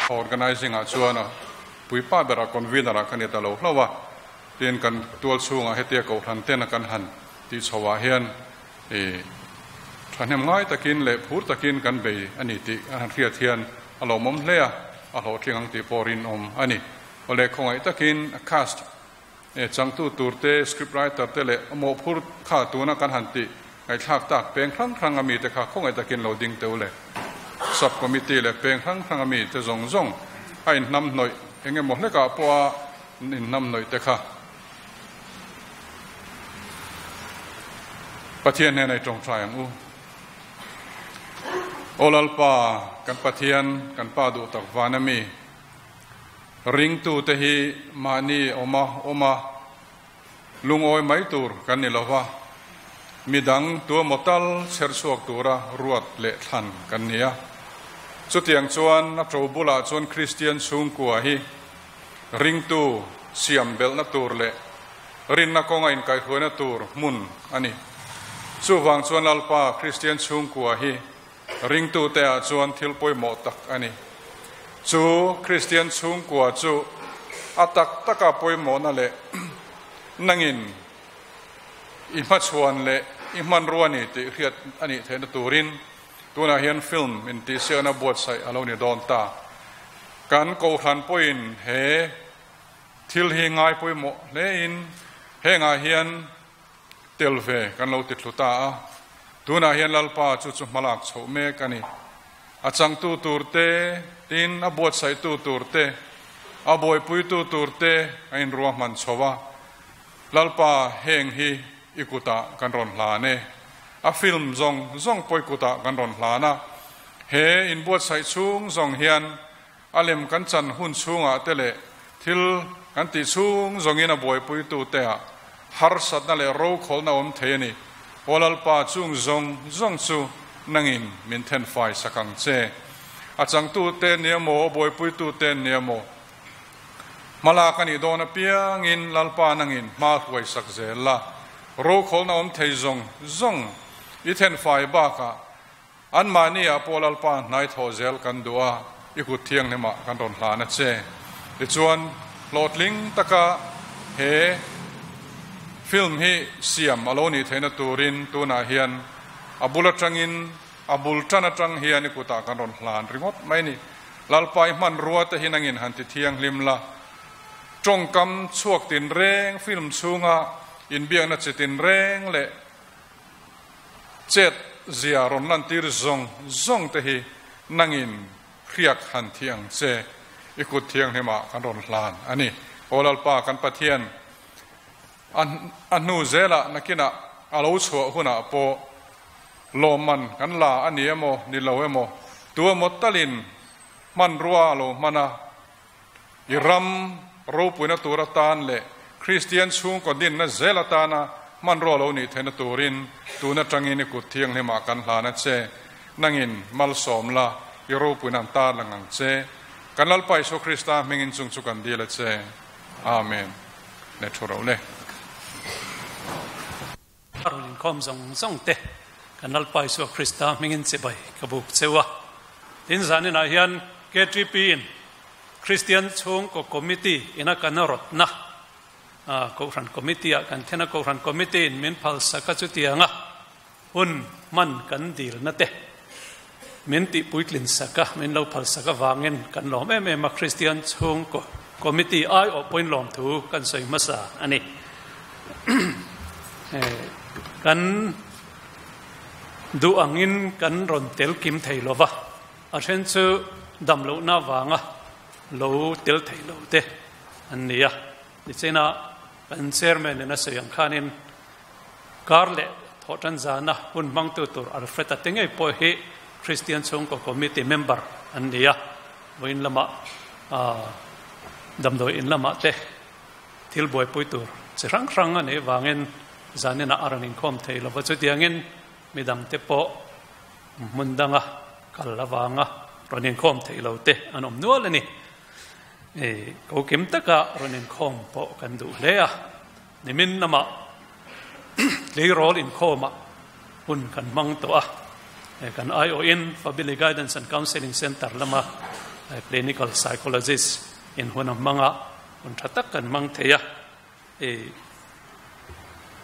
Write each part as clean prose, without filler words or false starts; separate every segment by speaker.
Speaker 1: Organizing ah chuan a puipa berah convener ah ka ni ta lo hlauh a, tin kan tual chhungah hetia kohhran ten a kan han tih chho ah hian ih thahnem ngai takin leh phur takin kan bei a ni tih an han hriat hian a lawmawm hle a, a hlawhtling ang tih pawh rinawm a ni. Awle khawngaih takin a cast e changtu tur te, script writer te leh a mawhphur kha tuna kan han tih ngaihthlak tak peng hrang hrang a mite kha khawngaih takin lo ding teuh le. Sub committee leh peng hrang hrang a mite zawng zawng a inhnam hnawih eng emaw hlekah pawh a inhnam hnawih te kha Pathian hnenah i tawngtai ang u. Aw Lalpa, kan Pathian, kan Pa duh tak van a mi. Ringtute hi mahni awma awm a, lungawi mai tur kan ni lova, midang tuamaw tal chher chhuak tura ruat leh thlan kan ni a. Chutiang chuan a to bulah chuan Kristian chhungkua hi ringtu siam belhna tur leh rinna kawnga inkaihhruaina tur hmun a ni. Chuvang chuan Lalpa Kristian chhungkua hi Ringtute ah chuan thil pawimawh tak a ni. Chu Kristian chhungkua chu a tak taka pawimawhna leh nangin i hmachhuan leh i hmanrua ni tih hriat a nih theihna turin tunah hian film intihsiakna buatsaih a lo ni dawn ta. Kan Kohhran pawhin he thil hi ngai pawimawh hlein hengah hian Tel ve kan lo ti thlu ta a, tunah hian Lalpa chu chu hmalak chhoh mek a ni. A changtu tur te, tin a buatsaihtu tur te, A buaipuitu turte a inruahman chho a, Lalpa heng hi i kutah kan rawn hlan e. A film zawng zawng pawh i kutah kan rawn hlan a. He inbuatsaih chhung zawng hian a lem kan chan hun chhungah te leh thil kan tih chhung zawngin a buaipuitute ah harsatna leh rokhawlhna awm thei a ni. Aw Lalpa chung zawng zawng chu nangin min thenfai sak ang che. A changtute nia maw, a buaipuitute nia maw, hmalak a nih dawn apiangin Lalpa nangin hma hruai sak zel la. Rokhawlhna awm thei zawng zawng i thenfai bakah Anmahni-ah pawh Lalpa hnai thawh zel kan duh a, i kut thianghlimah kan rawn hlan a che. Tichuan, hlawhtling taka he film hi siam a lo nih theihna turin tunah hian a bul atangin, a bul tan atang hian i kutah kan rawn hlan ringawt mai ni. Lalpa i hmanrua te hi nangin han ti thianghlim la. Tawngkam chhuak tinreng film chhunga inbiakna chi tinreng leh Chet zia rawn lantir zawng zawng te hi nangin hriak han thi ang che, i kut thianghlimah kan rawn hlan a ni. Aw Lalpa kan Pathian, a hnu zelah nakinah a lo chhuah hunah pawh lawmman kan la a ni emaw ni lo emaw, tu emaw talin hmanrua a lo hman a, I ram ropuina tur atan leh Kristian chhungkaw dinna zel atana hmanrua lo nih theihna turin tun atangin i kut thianghlimah kan hlan a che. Nangin malsawm la, i ropuina an tarlang ang che. Kan Lalpa Isua Krista hmingin chung chu kan dil a che. Amen. Le thu ro le.
Speaker 2: A rawn inkhawm zawng zawng te kan Lalpa Isua Krista hmingin chibai ka buk cheu a. Tin zaninah hian KTP in Kristian Chhungkaw Committee ina kan rawtna Kohhran Committee ah kan then a, Kohhran Committee in min phalsak a chutianga hun hman kan dilna te min tihpuitlin sak a, min lo phalsak avangin kan lawm em em a, Kristian Chhungkaw Committee aiawh pawhin lawmthu kan sawi hmasa a ni. Kan duh angin kan rawn tel kim thei lo va, a then chu dam lohna avanga lo tel thei lo te an ni a. Nichina kan chairman in a sawi ang khanin kar leh thawhtan zana hun hmangtu tur Alfred-a te ngei pawh hi Kristian Chhungkaw Committee member an ni a, vawiin lamah damdawi in lamah te thil buaipui tur chi hrang hrang a nih vangin zaninah a rawn inkhawm thei lo va, chutiangin midangte pawh hmun danga kal avanga rawn inkhawm thei lo te an awm nual a ni. Ko kim taka rawn inkhawm pawh kan duh hle a, nimin lamah tleirawl inkhawmah hun kan hmang tawh a, kan aiawhin Family Guidance and Counselling Centre lama Clinical Psychologist in hun a hmang a, hun tha tak kan hmang thei a,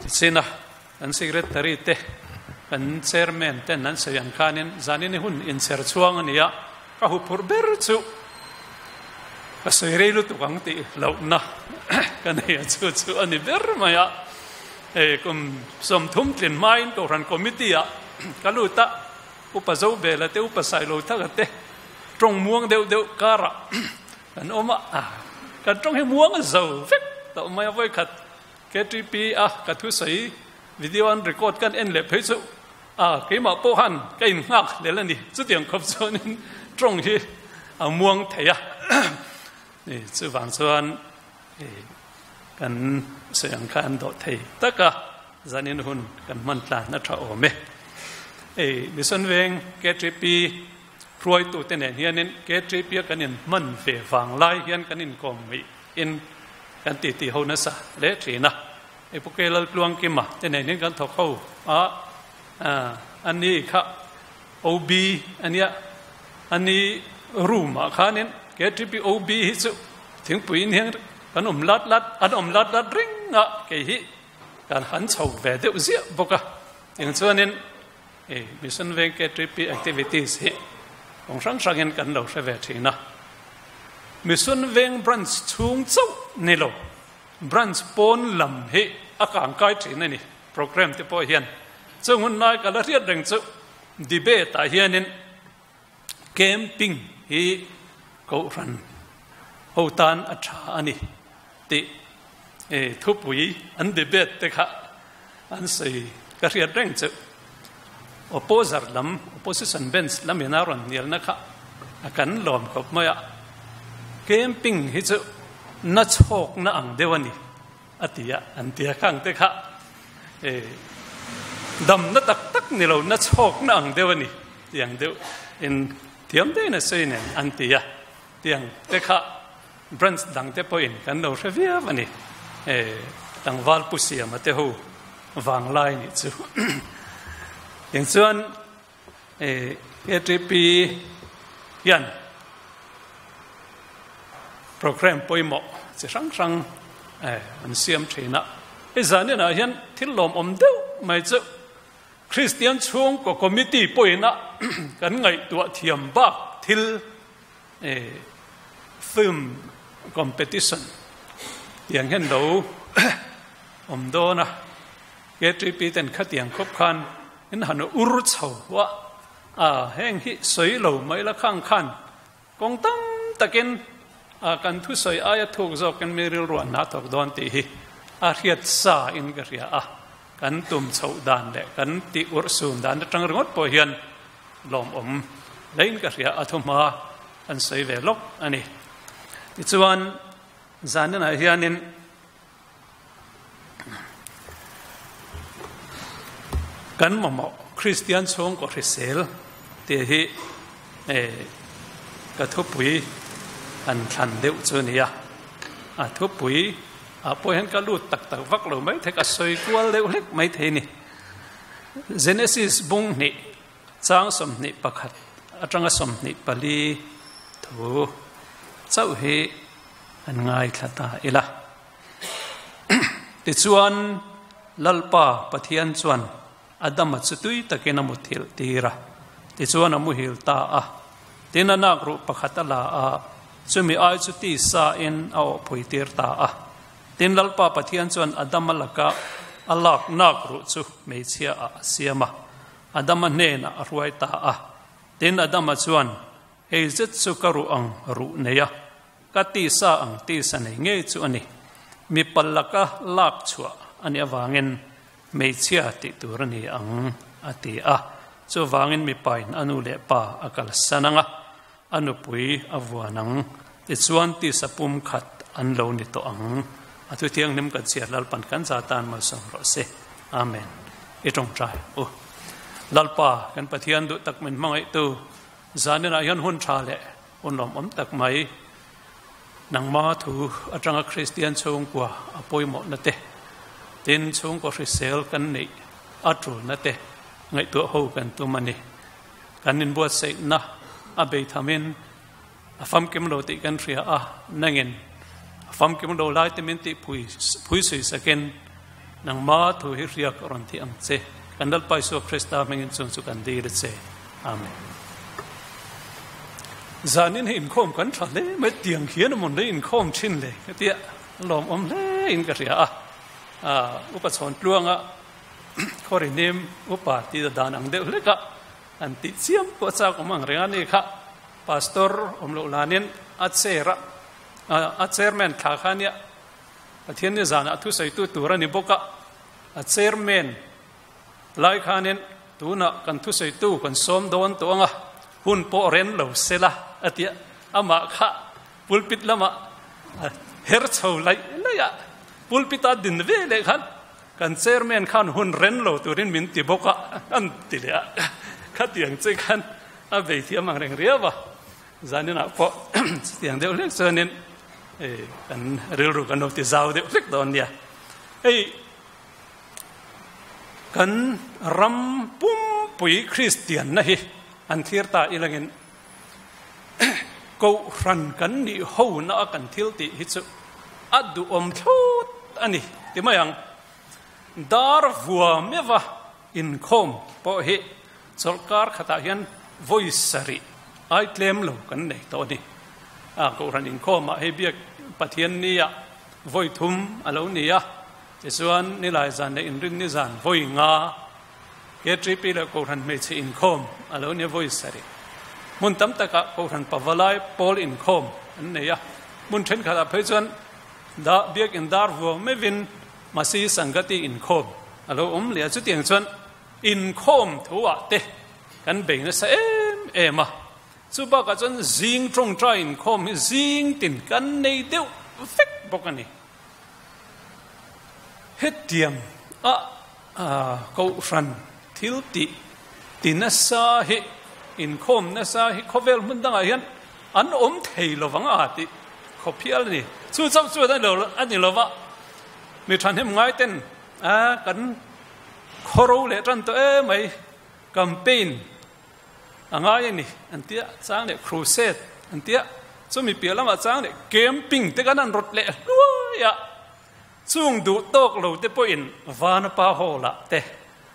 Speaker 2: Tichina kan Secretary te, kan Chairman ten an sawi ang khanin zanin i hun inchher chhuang a ni a, ka huphurh ber chu ka sawi rei lutuk ang tih lohna ka nei a, chu chu a ni ber mai a. Hei kum 30 tlin hmain Kohhran Committee ah ka lut a, Upa Zobela te, Upa Sailothaka te tawng muang deuh deuh karah Kan awm a, kan tawng hi muang a zo vek tawh mai a, vawikhat KTP a ka thusawi video an record kan en leh phei chu a keimah pawh khan ka in nghak hlel a ni, chutiang khawp chuanin tawng hi a muang thei a, chuvang chuan kan sawi ang kha an dawh thei tak a, zanin hun kan hman tlan a tha awm e. Hei Mission Veng KTP Hruaitute nen hianin KTP-a kan inhman ve vang lai hian kan inkawm ngeihin kan titi ho nasa hle thin a. Hei Pu Kelaltluangkima te nen hian kan thawk ho a, a ni kha OB a nia, a ni room ah khanin KTP OB hi chu thingpuiin hian kan awm lat lat, an awm lat lat reng a, kei hi kan han chho ve deuh ziah bawk a. Eng chuanin Hei Mission Veng KTP activities hi kawng hrang hrangin kan lo hre ve thin a. Mission Veng branch chhung chauh ni lo, branch pawn lam hi a kangkai thin a ni program te pawh hian. Chung hun lai ka la hriat reng chu debate ah hianin camping hi Kohhran. ho tan a tha a ni tih thupui an debate te kha an sawi ka hriat reng chu. Opposer lam, opposition bench lamin a rawn hnialna kha a kan lawm khawp mai a. Camping hi chu na chhawkna ang deuh a ni a ti a, an ti a khang te kha damna tak tak ni lo na chhawkna ang deuh a ni tiang deuh in thiam deuhin a sawi nen an ti a. Tiang te kha branch dang te pawhin kan lo hre viau a ni. Tlangval Pu Siama te ho vanglai nih chu. Tiang chuan KTP hian program pawimawh chi hrang hrang an siam thin a. Hei zaninah hian thil lawmawm deuh mai chu Kristian chhungkaw committee pawhin a kan ngaihtuah thiam bak thil film competition tiang hian lo awm dawn a, KTP ten khatiang khawp khan in han ur chho a, a heng hi sawi lo mai la khang khan kawng tam takin a kan thusawi aia thuk zawkin mi rilruah hna thawk dawn tih hi a hriat sa in ka hria a, kan tum chhoh dan leh kan tih urh sun dan atang ringawt pawh hian lawmawm hlein ka hria a thuhma an sawi ve lawk a ni. Tichuan, zaninah hianin kan mamawh Kristian chhungkaw hrisel tih hi ka thupui han thlan deuh chu a ni a. A thupui ah pawh hian ka lut tak tak vak lo mai thei, ka sawi kual deuh hlek mai thei a ni. Genesis bung hnih chang 21 atanga 24 thu chauh hi an ngaithla ta ila. Tichuan, Lalpa Pathian chuan Adama chu tui takin a muthilh tir a, tichuan a muhil ta a. Tin a nak ruh pakhat a la a, chumi ai chu tisa in a awhpui tir ta a. Tin, Lalpa Pathian chuan Adama laka a lak nak ruh chu hmeichhia ah a siam a, Adama hnenah a hruai ta a. Tin, Adama chuan, Hei zet chu ka ruh ang ruh nei a, ka tisa ang tisa nei ngei chu a ni. Mipa laka lak chhuah a nih avangin hmeichhia tih tur a ni ang, a ti a. Chuvangin mipain a nu leh pa a kalsan ang a, A nupui a vuan ang. Tichuan tisa pum khat an lo ni tawh ang. A thu thianghlim kan chhiar Lalpan kan za tan malsawm rawh se. Amen. I tawngtai u. Lalpa, kan Pathian duh tak min hmangaihtu, zaninah hian hun tha leh hun lawmawm tak mai, nangma thu atanga Kristian chhungkua a pawimawhna te, tin chhungkaw hrisel kan neih a tulna te ngaihtuah ho kan tum a ni. Kan inbuatsaihna a bei thamin a famkim lo tih kan hria a, nangin a famkim lo lai te min tih phui phui sui sakin nangma thu hi hriak a rawn ti ang che. Kan Lalpa Isua Krista hmingin chung chu kan dil a che. Amen. Zanin hi inkhawm kan tha hle mai, tiang hian a mawn le inkhawm thin le ka tia, a lawmawm hle in ka hria a. Upa chhawn tluanga Khawri hnim upa tih dan ang deuh hlek a, an tih chiam pawh chak awm ang reng a ni kha. Pastor awm loh lanin a chair a, a chairman thla kha nia Pathian ni zanah thusawitu tur a ni bawk a, a chairman lai khanin tunah kan thusawitu kan sawm dawn tawh ang a, hun pawh ren lo sela a ti a, amah kha pulpit lamah a her chho laih laih a, pulpit a din ve leh khan Kan chairman khan hun ren lo turin min ti bawk a, an ti leh a. Khatiang che khan a bei thiam ang reng riau a. Zaninah pawh chutiang deuh hlek chuanin kan rilru kan lo ti zau deuh hlek dawn nia. Hei kan ram pumpui Kristianna hi an thlir ta ilangin Kohhran kan nih hona a kan thil tih hi chu a duhawm thlawt a ni ti mai ang. Dar vua meuha inkhawm pawh hi chawlhkar khatah hian vawi sarih ai tlem lo kan nei tawh a ni. A Kohhran inkhawmah hei biak Pathian nia vawi thum a lo ni a, tichuan nilai zan leh inrinni zan vawi nga KTP leh Kohhran hmeichhe inkhawm a lo ni vawi sarih. Hmun tam takah Kohhran pavalai pawl inkhawm an nei a. Hmun thenkhatah phei chuan da biakin dar vuang meuhin Masi Sangati inkhawm a lo awm leh a, chutiang chuan inkhawm thuah te kan bei nasa em em a. Chu bakah chuan zing tawngtai inkhawm hi zing tin kan nei deuh vek bawk a ni. Hetiang a Kohhran thil tih ti nasa hi, inkhawm nasa hi khawvel hmun dangah hian an awm thei lo vang a tih khawp hial a ni. Chu chauh chu a ni lo va, mi thahnem ngai ten a kan khawro leh tan tawh em mai, campaign a ngai a ni an tia, chang leh crusade an tia, chumi piah lamah chang leh camping te kan han rawt leh hluai a. Chung duh tawk lo te pawhin Vanapa Hall ah te,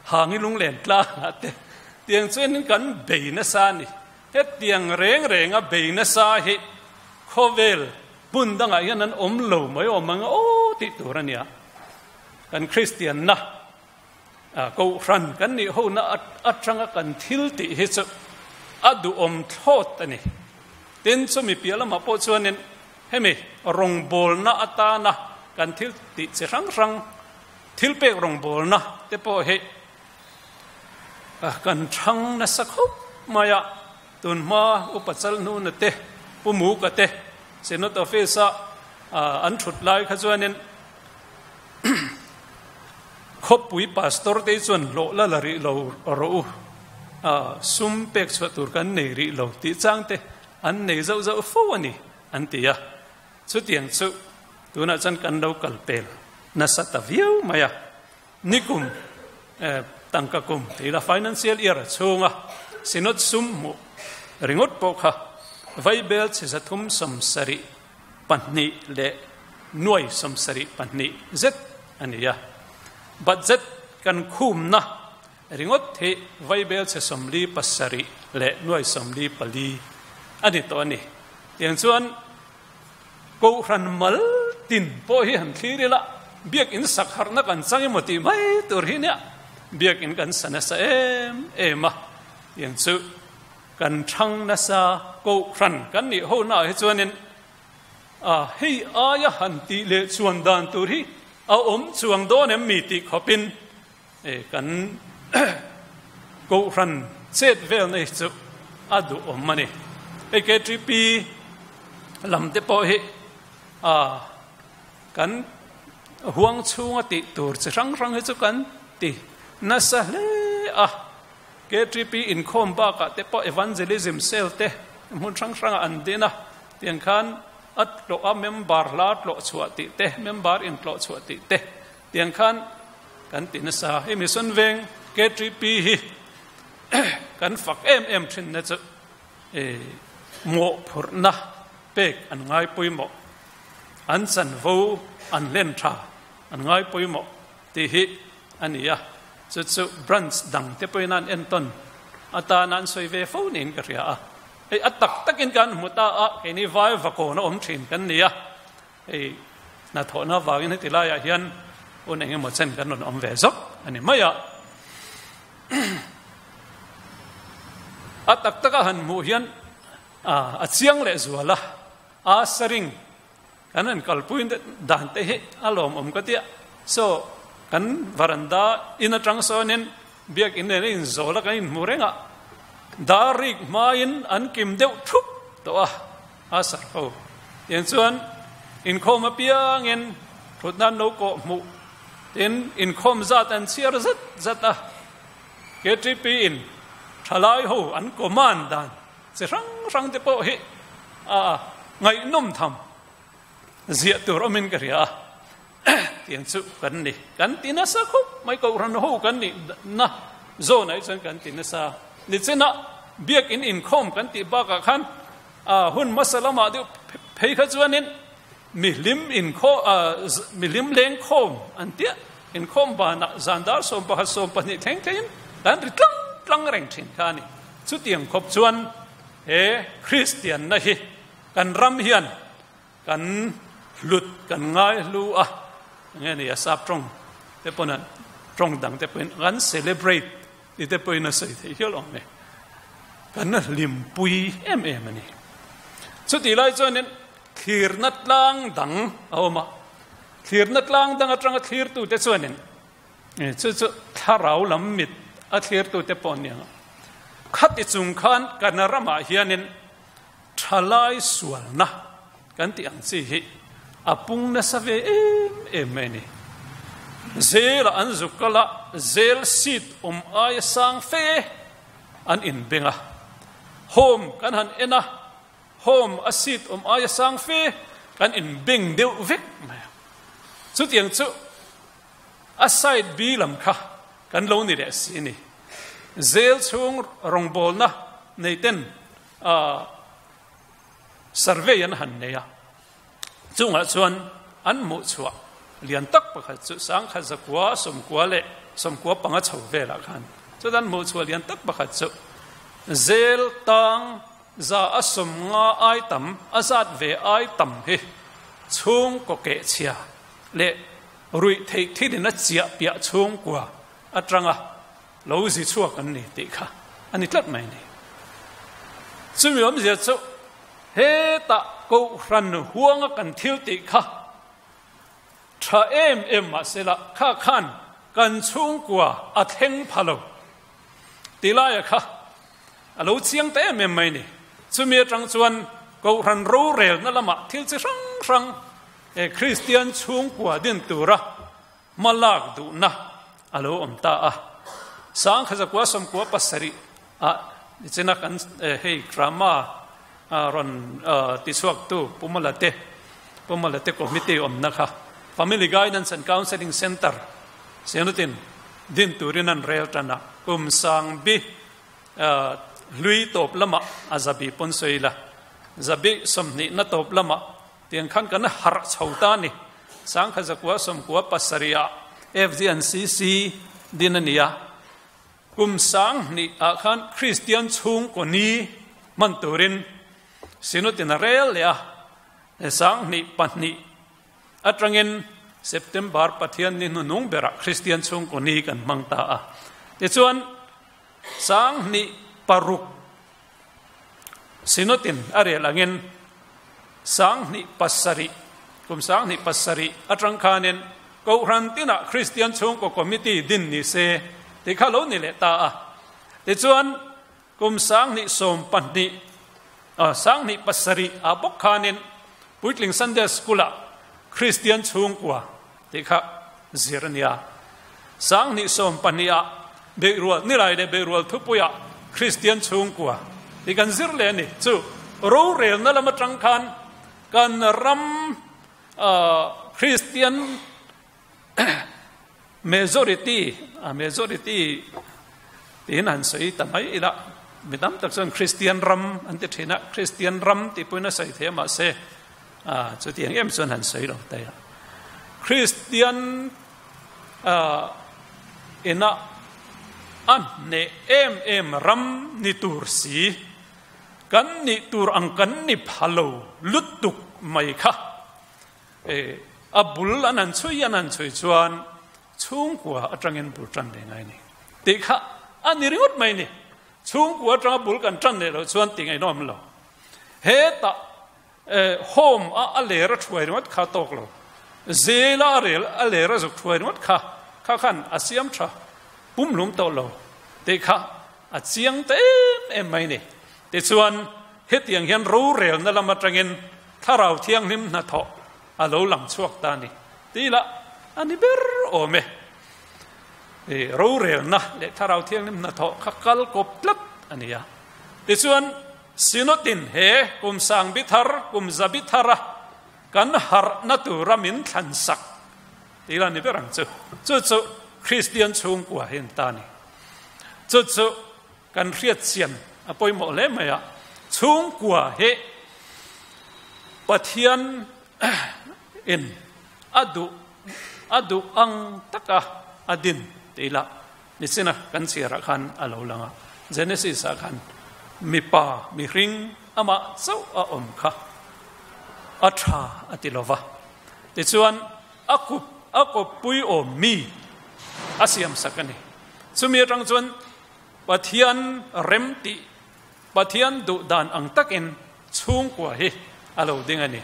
Speaker 2: Hangi Lunglen tlang ah te tiang chuanin kan bei nasa a ni. Hetiang reng renga bei nasa hi khawvel hmun dangah hian an awm lo mai awm ang aw tih tur a nia. Kan Kristianna Kohhran kan nih hona atanga kan thil tih hi chu a duhawm thlawt a ni. Tin, chumi piah lamah pawh chuanin hemi rawngbawlna atana kan thil tih chi hrang hrang, thil pek rawngbawlna te pawh hi kan thang nasa khawp mai a. Tunhma Upa Chalhnuna te, Pu Muka te Synod Office-a an thut lai kha chuanin Khawpui pastor te chuan hlawh la la rih lo rawh u, sum pek chhuah tur kan nei rih lo tih chang te an nei zauh zauh fo a ni an ti a. Chutiang chu tunah chuan kan lo kal pel nasa ta viau mai a. Nikum tangka kum tih la financial year chhunga Synod sum hmuh ringawt pawh kha Vaibel chhe 370 2 leh nuai 72 zet a ni a. Budget kan khumna ringawt hi Vaibel chhe 47 leh nuai 44 a ni tawh a ni. Tiang chuan Kohhran mal tin pawh hi han thlir ila, biakinn sak harhna kan chang emaw tih mai tur hi nia, biakinn kan sa nasa em em a. Tiang chu Kan thang nasa Kohhran kan nih ho naah hi chuanin a hei aia han tih leh chuan dan tur hi a awm chuang dawn em mi tih khawpin kan Kohhran chet velna hi chu a duhawm a ni. Hei KTP lam te pawh hi a kan huang chhunga tih tur chi hrang hrang hi chu kan ti nasa hle a. KTP inkhawm bakah te pawh Evangelism Cell te hmun hrang hrangah an din a, tiang khan a tlawh a member hla tlawh chhuah tih te, member intlawh chhuah tih te tiang khan kan ti nasa. Hei Mission Veng KTP hi kan fak em em thin na chu mawhphurhna pek an ngai pawimawh, an chanvo an hlen tha an ngai pawimawh tih hi a ni a, chu chu branch dang te pawhin an entawn atana an sawi ve fo niin ka hria a. Hei a tak takin kan hmu ta a, keini vai vakawn a awm thin kan ni a, hei hnathawhna avangin heti laiah hian hun eng emaw chen kan rawn awm ve zawk a ni mai a. A tak taka han hmuh hian a chiang leh zual a, a saring Kan han kalpui dan te hi a lawmawm ka tia. So, kan varanda in atang sawnin biakin nen a inzawl a kan inhmu reng a, dar rik hmain an kim deuh thup tawh a, a sar ho. Tiang chuan inkhawm apiangin thutna an lo kawh hmuh, tin inkhawm zat an chhiar zat zat a, KTP in thalai ho an command dan Chi hrang hrang te pawh hi a ngaihnawm tham ziah tur awmin ka hria a, tiang chu kan ni. Kan ti nasa khawp mai, Kohhran ho kan nih na zawnah hi chuan kan ti nasa. Nichina biakin inkhawm kan tih bakah khan a hun hmasa lamah deuh phei kha chuanin mihlim inkhawm, mihlim lengkhawm an tia, inkhawm banah zan dar 11 12 thleng thlengin kan ri tlang tlang reng thin kha a ni. Chutiang khawp chuan he Kristianna hi kan ram hian kan hlut, kan ngaihlu a, enge ni a sap tawng te pawn an tawng dang te pawhin kan celebrate ti te pawhin a sawi theih hial awm e. Kan hlimpui em em a ni. Chutih lai chuanin. thlirna tlang dang a awm a, thlirna tlang dang atanga thlirtute chuanin chu chu thlarau lam mit a thlirtute pawh an ni ang a. Khati chung khan kan ramah hianin thalai sualna kan tih ang chi hi a pung nasa ve em em mai a ni. Zela an zuk kal a, zel seat awm aia sang fe an inbeng a. Home kan han en a, home a seat awm aia sang fe kan inbeng deuh vek mai a. Chutiang chu a side B lam kha kan lo ni leh si a ni. Zel chhung rawngbawlna nei ten a survey an han nei a, chungah chuan an hmuh chhuah lian tak pakhat chu sangkhat zakua sawmkua leh sawmkua panga chho velah khan chuan an hmuh chhuah lian tak pakhat chu zel tang za a sawm nga ai tam a zat ve ai tam hi chhungkaw keh chhia leh ruih theih thilin a chiah piah chhungkua atanga lo zi chhuak an ni tih kha a ni tlat mai a ni. Chumi awmzia chu hetah Kohhran huanga kan thil tih kha tha em em mahsela kha khan kan chhungkua a thleng pha lo ti laia kha a lo chiang ta em em mai a ni. Chumi atang chuan Kohhran rorelna lamah thil chi hrang hrang Kristian chhungkua din tura Hma lak duhna a lo awm ta a. Sangkhazakua sawmkua pasarih ah nichina kan hei drama rawn tichhuaktu Pu Malate, Pu Malate committee awmna kha Family Guidance and Counselling Centre Senutin din turin an rel tan a, kum sangbi hlui tawp lamah a zabi pawn sawi la, zabi sawmhnihna tawp lamah Tiang khan kan harh chho ta a ni. Sangkhat zakua sawmkua pasarihah FGNCC din a ni a. Kum sang hnih ah khan Kristian chhungkaw ni hman turin Synod in a rel leh a. Sang hnih pahnih atangin September Pathian ni hnunung berah Kristian chhungkaw ni kan hmang ta a. Tichuan sang hnih paruk Synod-in a rel angin sanghnih pasarih, kum sanghnih pasarih atang khanin Kohhran tinah Kristian chhungkaw committee din ni se tih kha lo ni leh ta a. Tichuan kum sanghnih sawm pahnih, sanghnih pasarih ah bawk khanin Puitling Sunday School-ah Kristian chhungkua tih kha zir a nia. Sanghnih sawm pahniha beihrual nilai leh beihrual thupuia Kristian chhungkua tih kan zir leh a ni. Chu rorelna lam atang khan kan ram Kristian majority, majority tiin han sawi ta mai ila, mi tam tak chuan Kristian ram an ti thin a, Kristian ram tih pawhin a sawi thei a mahse chutiang em chuan han sawi lo ta ila. Kristian ina a hneh em em ram ni tur si, kan nih tur ang kan ni pha lo lutuk mai kha. A bul an han chhui an han chhui chuan chhungkua atangin bul tan leh ngai a ni tih kha a ni ringawt mai a ni. Chhungkua atanga bul kan tan leh loh chuan tih ngaihnawm lo. Hetah home a a ler a thuai ringawt kha tawk lo. Zela a rel a ler a zuk thuai ringawt kha kha khan a siam tha pumhlum tawh lo tih kha a chiang ta em em mai a ni. Tichuan hetiang hian rorelna lam atangin Thlarau Thianghlim hnathawh a lo lang chhuak ta a ni tih lah a ni ber awm e. Rorelna leh Thlarau Thianghlim hnathawh kha kal kawp tlat a ni a. Tichuan, Synod-in he kum sangbi thar, kum zabi thara kan harhna tura min thlan sak tih lah a ni ber ang chu. Chu chu Kristian chhungkua hi an ta a ni. Chu chu Kan hriat chian a pawimawh hle mai a, chhungkua hi Pathian in a duh a duh ang taka a din tih lah nichina kan chhiarah khan a lo lang a. Genesis ah khan mipa mihring amah chauh a awm kha a tha a ti lo va, tichuan a kup a kawppui awm mi a siamsak a ni. Chumi atang chuan Pathian rem tih, Pathian duh dan ang takin chhungkua hi a lo ding a ni.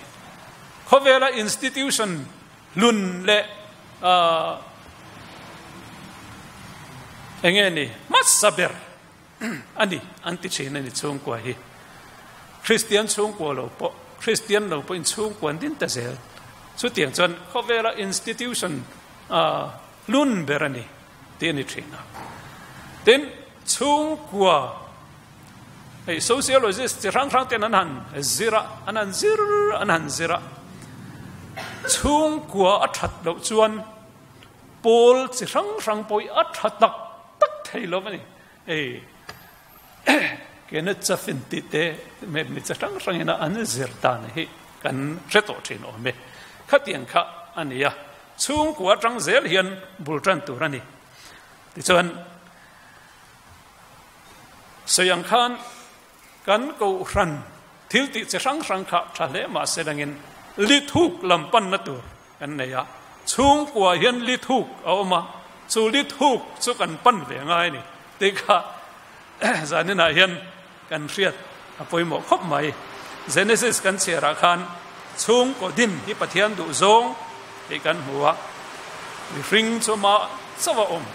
Speaker 2: Khawvela institution hlun leh enge ni hmasa ber a ni an ti thin a ni chhungkua hi. Kristian chhungkua lo pawh Kristian lo pawhin chhungkua an din ta zel. Chutiang chuan khawvela institution hlun ber a ni tih a ni thin a. Tin, chhungkua hei sociologist chi hrang hrang ten an han zir a, an han zir an han zir a. Chhungkua a that loh chuan pawl chi hrang hrang pawh hi a tha tak tak thei lo a ni. Hei Kenneth Chaffin tih te mi chi hrang hrang ina an zir dan hi kan hre tawh thin awm e. Khatiang kha a ni a, chhungkua atang zel hian bul tan tur a ni. Tichuan Sawi ang khan kan kohhran thil tih chi hrang hrang kha tha hle mah se dangin li thuk lam panna tur kan nei a, chhungkua hian li thuk a awm a, chu li thuk chu kan pan ve ngai a ni tih kha zaninah hian kan hriat a pawimawh khawp mai. Genesis kan chhiarah khan chhungkaw din hi Pathian duh zawng tih kan hmu a, mihring chu mah chauh a awm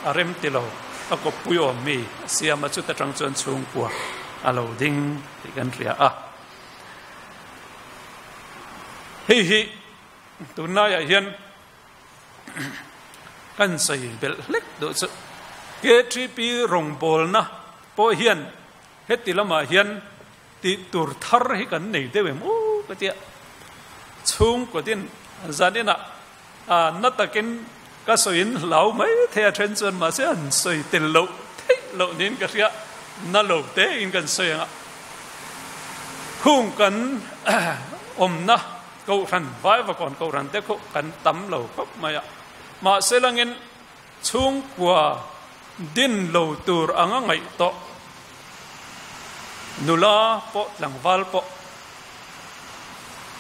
Speaker 2: a rem ti lo, a kawppui awm mi a siam a, chuta tang chuan chhungkua a lo ding tih kan hria a. Hei hi tunlaiah hian kan sawi belh hlek duh chu KTP rawngbawlna pawh hian heti lamah hian tih tur thar hi kan nei deuh em u ka tia chhungkaw din zaninah na takin ka sawiin hlau mai thei a then chuan mahse an sawi tel loh theih loh niin ka hria na lo te in kan sawi ang a khung kan awmna Kohhran, Vaivakawn Kohhran te khu kan tam lo khawp mai a, mahse langin chhungkua din lo tur anga ngaih tawh nula pawh tlangval pawh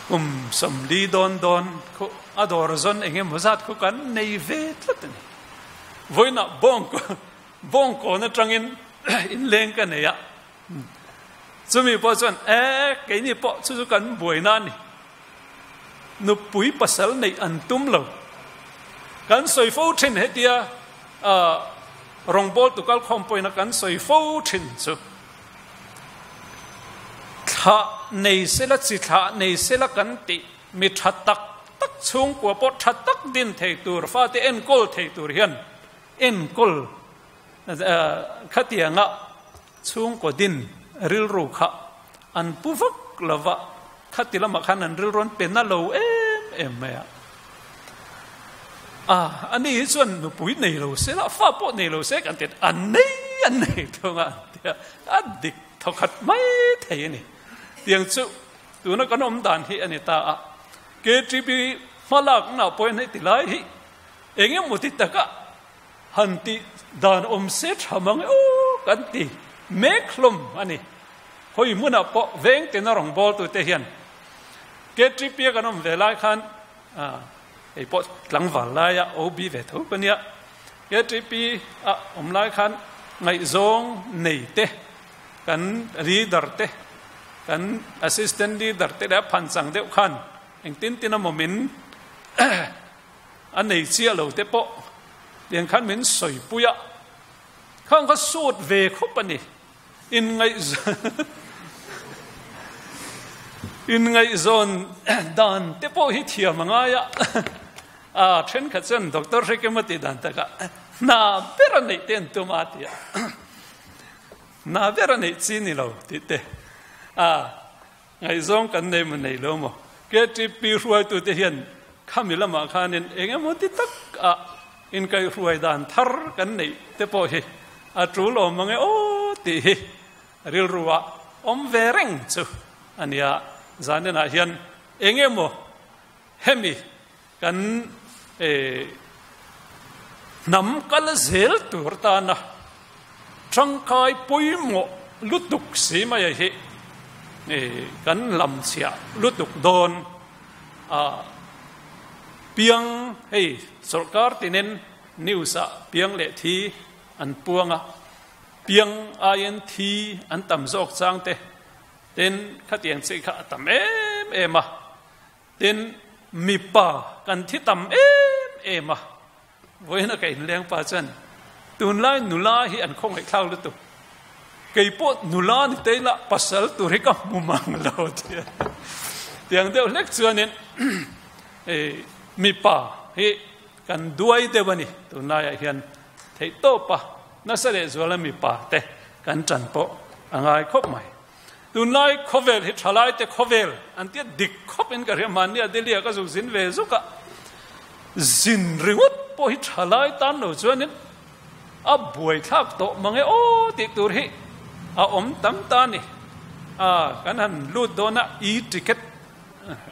Speaker 2: kum 40 dawn dawn khu a dawr zawn eng emaw zat khu kan nei ve tlat a ni. Vawiinah bawngkawn atangin inleng ka nei a. Chumi pawh chuan, E, keini pawh chu chu kan buaina a ni. Nupui pasal neih an tum lo. Kan sawi fo thin hetia rawngbawltu kalkhawm pawhin a kan sawi fo thin chu. Thlah nei sela, chi thlah nei sela kan tih mi tha tak tak chhungkua pawh tha tak din thei tur, fate enkawl thei tur hian enkawl Khatianga chhungkaw din rilru kha an pu vak lo va, khati lamah khan an rilru an pe na lo em em mai a. A, ani hi chuan nupui nei lo se la, fa pawh nei lo se kan ti a, an nei an nei thung a an ti a, a dik thawkhat mai thei a ni. Tiang chu tuna kan awm dan hi a ni ta a, KTP hmalakna pawhin hei ti lai hi eng emaw ti taka Han tih dan awm se tha mang e aw kan ti mek hlawm a ni. Hawi hmunah pawh veng tina rawngbawltu te hian KTP a kan awm ve lai khan hei pawh tlangval laia OB ve tho ka nia. KTP a awm lai khan ngaihzawng nei te kan leader te kan assistant leader te leh a phanchang deuh khan engtin tin emaw min A nei chiah lo te pawh tiang khan min sawipui a, khang kha sawt ve khawp a ni. Inngaihzawn dan te pawh hi thiam a ngai a, a thenkhat chuan Doctor Hrekema tih dan takah hna ber a neih te an tum a ti a, hna ber a neih chi ni lo tih te a. Ngaihzawng kan nei maw nei lo maw? KTP hruaitute hian khami lamah khanin eng emaw ti tak ah inkaihhruai dan thar kan neih te pawh hi a tul awm mang e aw tih hi rilru ah awm ve reng chu a nia. Zaninah hian eng emaw hemi kan hnam kal zel tur tana tangkai pawimawh lutuk si mai hi kan lamchhiah lutuk dawn a piang hei sorkar tinin news ah piang leh thi an puang a piang aiin thi an tam zawk chang te tin khatiang chi kha a tam em em a. Tin, mipa kan thi tam em em a, vawiin a ka inleng pa chuan tunlai nula hi an khawngaihthlak lutuk, kei pawh nula ni te ila pasal tur hi ka hmu mang lo tia tiang deuh hlek chuanin mipa hi kan duai deuh a ni tunlaiah hian theihtawp a nasa leh zuala mipa te kan tan pawh a ngai khawp mai. Tunlai khawvel hi thalaite khawvel an tia dik khawp in ka hria mahni a Delhi ah ka zuk zin ve zuk a, zin ringawt pawh hi thalai tan lo chuanin a buaithlak tawh mang e aw tih tur hi a awm tam ta a ni. A kan han lut dawn a e-ticket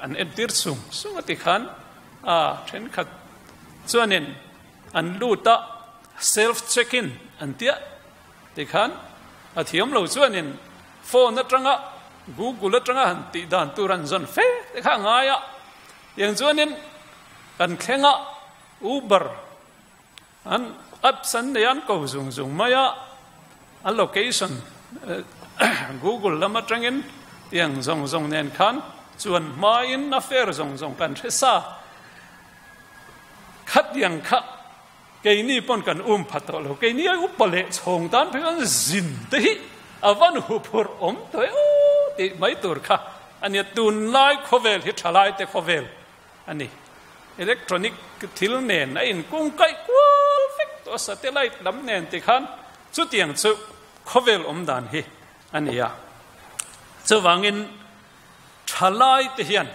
Speaker 2: an entir sung sung a tikhan a thenkhat chuanin an lut a self check in an tia. Tikhan a thiam lo chuanin phone atanga Google atanga han tih dan tur an zawn fe te kha a ngai a. Tiang chuanin kan thleng a, Uber an apps an nei a, an ko zung zung mai a, a location Google lam atangin tiang zawng zawng nen khan chuan hmain a fare zawng zawng kan hre sa. Khatiang kha Keini pawn kan um pha tawh lo, keini ai upa leh chhawng tan phei chuan zin te hi a van huphurh awm tawh e aw tih mai tur kha a nia. Tunlai khawvel hi thalai te khawvel a ni. Electronic thil nen a inkung kaih kual vek tawh a, satellite lam nen tikhan chutiang chu khawvel awm dan hi a ni a. Chuvangin thalai te hian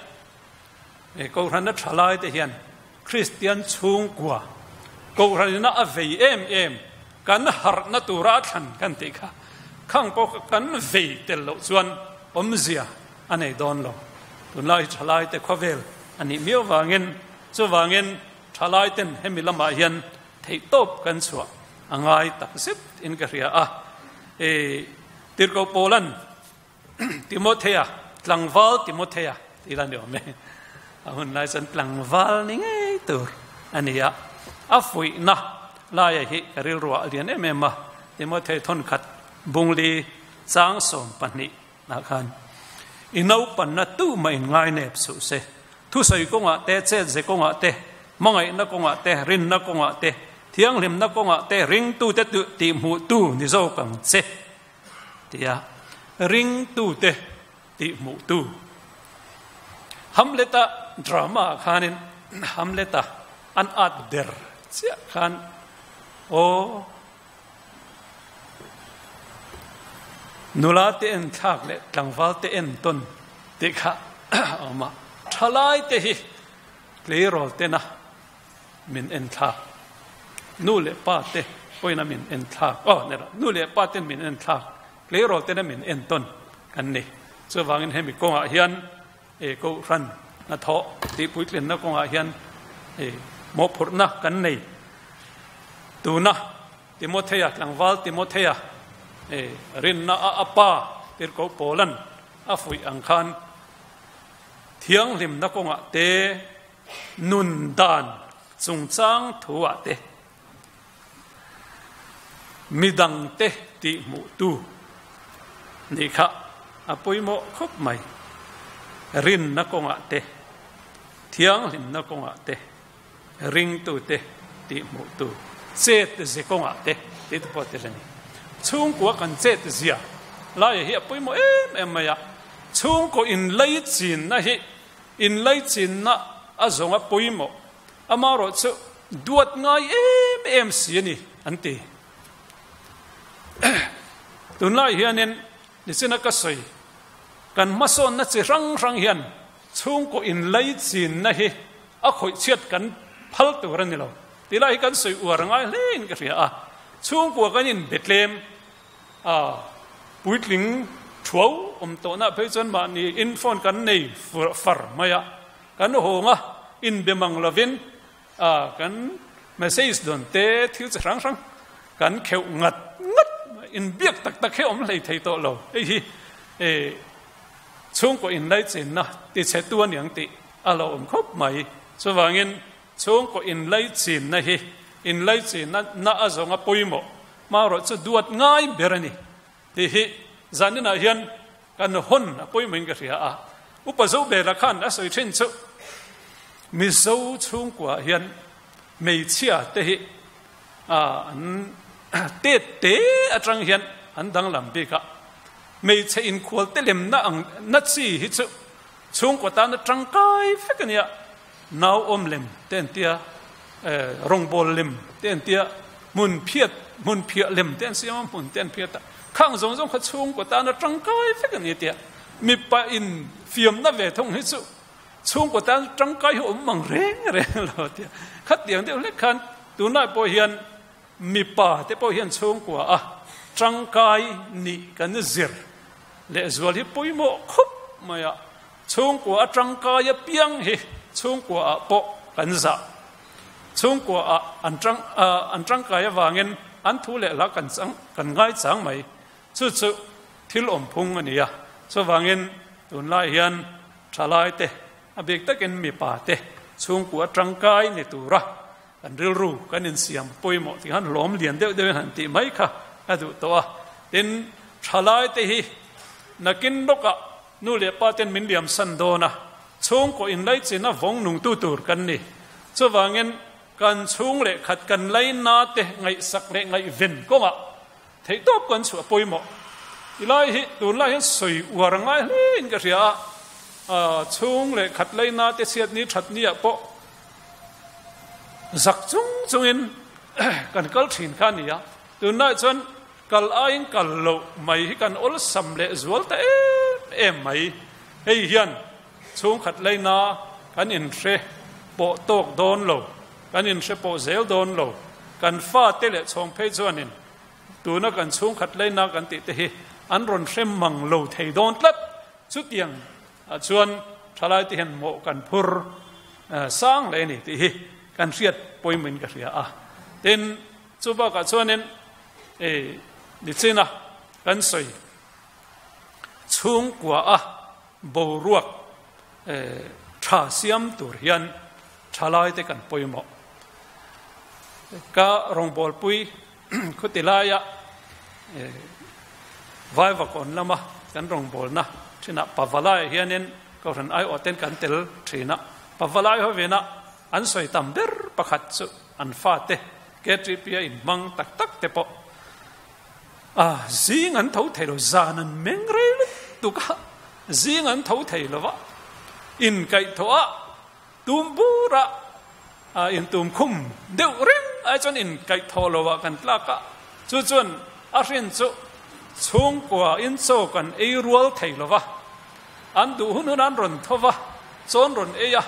Speaker 2: Kohhrana thalai te hian Kristian chhungkua Kohhranina a vei em em kan harhna tura a thlan kan tih kha khang pawh kha kan vei tel loh chuan awmzia a nei dawn lo. Tunlai hi thalai te khawvel a nih miau vangin chuvangin thalai ten hemi lamah hian theihtawp kan chhuah a ngai tak zet in ka hria a. Tirhkoh Paulan Timothea, tlangval Timothea tih la ni awm e. A hun lai chuan tlangval ni ngei tur a ni a. A fuihna laia hi ka rilruah a lian em em a, Timothea thawnkhat bungli chang 12 ah khan, I naupanna tu mah in ngai nep suh se, thusawi kawngah te, chetze kawngah te, hmangaihna kawngah te, rinna kawngah te, thianghlimna kawngah te, ringtute tihhmuhtu ni zawk ang che. Tia ringtute tihhmuhtu Hamlet-a drama ah khanin Hamlet-a an at der chiah khan aw nula te en thlak leh tlangval te en tawn tih kha a awm a. Thalai te hi tleirawl tena min en thlak nu leh pa te pawhin a min en thlak aw ni lo nu leh pa ten min en thlak tleirawl ten a min en tawn kan ni chuvangin hemi kawngah hian e kohhran hnathawh tih puitlinna kawngah hian e mawhphurhna kan nei tuna Timothea tlangval Timothea e rinna a apa tirhkoh Paulan a fuih ang khan thianghlimna kawngah te Nun dan chungchang thuah te, midangte tihhmuhtu nih kha a pawimawh khawp mai. Rinna kawngah te, thianghlimna kawngah te, ringtute tihhmuhtu, chet ze kawngah te tih te pawh a tel a ni. Chhungkua kan chet zia laia hi a pawimawh em em mai a, chhungkaw inlaichinna hi Inlaichinna a zawng a pawimawh, amaherawh chu duat ngai em em si a ni, an ti. Tunlai hianin nichina ka sawi, kan hmasawnna chi hrang hrang hian chhungkaw inlaichinna hi a khawihchhiat kan phal tur a ni lo. Tilai hi kan sawi uar ngai hlein ka hria a, chhungkua kan inbetlem A puitling thuau awm tawhna phei chuan mahni in phone kan nei far mai a, kan hawng a, inbe mang lovin a kan message dawn te thil chi hrang hrang kan kheuh ngat ngat mai, inbiak tak tak hi awm hlei thei tawh lo. Hei hi e chhungkaw inlaichinna tichhetu a niang tih a lo awm khawp mai. Chuvangin chhungkaw inlaichinna hi inlaichinna na a zawnga pawimawh Hmarawh chu duat ngai ber a ni tih hi zaninah hian kan hawn a pawimawhin ka hria a. Upa Zobela khan a sawi thin chu Mizo chhungkua hian hmeichhia te hi an tet te atang hian an danglam bik a, hmeichhe inkhual te lemna ang na chi hi chu chhungkua tana tangkai vek a nia, nau awm lem te an tia, rawngbawl lem te an tia, hmun phiat hmun phiah lem te an siam a, hmun te an phiat a, khang zawng zawng kha chhungkua tana tangkai vek a ni tia, mipa in fiamna ve thung hi chu Chhungkaw tan tangkai hi awm mang reng reng lo tia khatiang deuh hlek khan tunlai pawh hian mipa te pawh hian chhungkua a tangkai nih kan zir leh zual hi pawimawh khawp mai a, chhungkua a tangkai apiang hi chhungkua ah pawh kan zah, chhungkua ah an tang an tangkai avangin an thu leh hla kan chang kan ngaichang mai chu chu thil awm phung a ni a, chuvangin tunlai hian Thalai te, a bik takin mipa te chhungkua tangkai ni tura kan rilru kan insiam pawimawh tih khan hlawm lian deuh deuhin han tih mai kha a duh tawh a. Tin, thalai te hi nakin lawkah nu leh pa ten min liam san dawn a, chhungkaw inlaichin a vawng nungtu tur kan ni. Chuvangin kan chhung leh khat kan laina te ngaihsak leh ngaihven kawngah Theihtawp kan chhuah pawimawh. Ti lai hi tunlai hian sawi uar a ngai hle in ka hria a, chhung leh khat leina te chhiat ni that ni ah pawh zak chung chungin kan kal thin kha a ni a, tunlai chuan kal aiin kal loh mai hi kan awlsam leh zual ta em em mai. Hei hian chhung khat leina kan inhre pawh tawk dawn lo, kan inhre pawh zel dawn lo, kan fate leh chhawng phei chuanin Tuna kan chhungkhat leina kan tih te hi an rawn hre mang lo thei dawn tlat. Chutiang ah chuan thalai te hian mawh kan phur sang hle a ni tih hi kan hriat pawimawhin ka hria a. Tin, chu bakah chuanin ei nichina kan sawi chhungkua a boruak tha siam tur hian thalai te kan pawimawh. Ka rawngbawlpui khuti laia Vaivakawn lama kan rawngbawlna thinah Pavalai hianin Kohhran aiawh ten kan tel thin a, Pavalai hovina an sawi tam ber pakhat chu an fate KTP a inhmang tak tak te pawh a zing an tho thei lo, zan an meng rei lutuk a, zing an tho thei lo va, inkaihthawh a Tum bura in tum khum deuh reng ai chuan in kaih thawh lo ah kan tlak a, chu chuan a hrin chu chhungkua in chaw kan ei rual thei lo va, an duh hun hun an rawn tho va, chawn rawn ei a,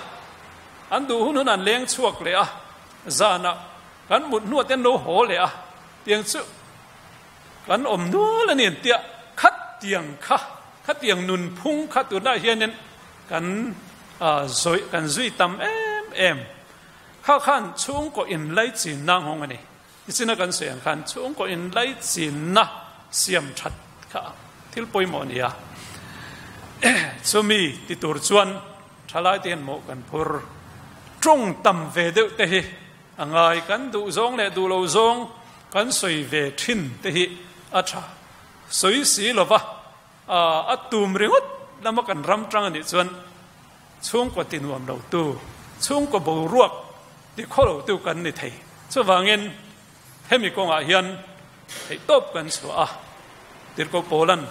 Speaker 2: an duh hun hun an leng chhuak leh a, zanah kan mut hnuah te an lo haw leh a, tiang chu kan awm nual a ni an tia, khatiang kha, khatiang nunphung kha tunah hianin Kan zawih kan zui tam em em. Kha khan chhungkaw inlaichinna nghawng a ni. Tichina kan sawi ang khan chhungkaw inlaichinna siam that kha thil pawimawh a ni a. Chumi ti tur chuan thalai te hian mawh kan phur. Tawng tam ve deuh te hi a ngai. Kan duh zawng leh duh lo zawng kan sawi ve thin te hi a tha. Sawi si lova A tum ringawt lama kan ram tang a nih chuan chhungkaw ti nuam lo tu, chhungkaw boruak ti khaw lo tu kan ni thei. Chuvangin hemi kawngah hian theihtawp kan chhuah a, Tirhkoh Paulan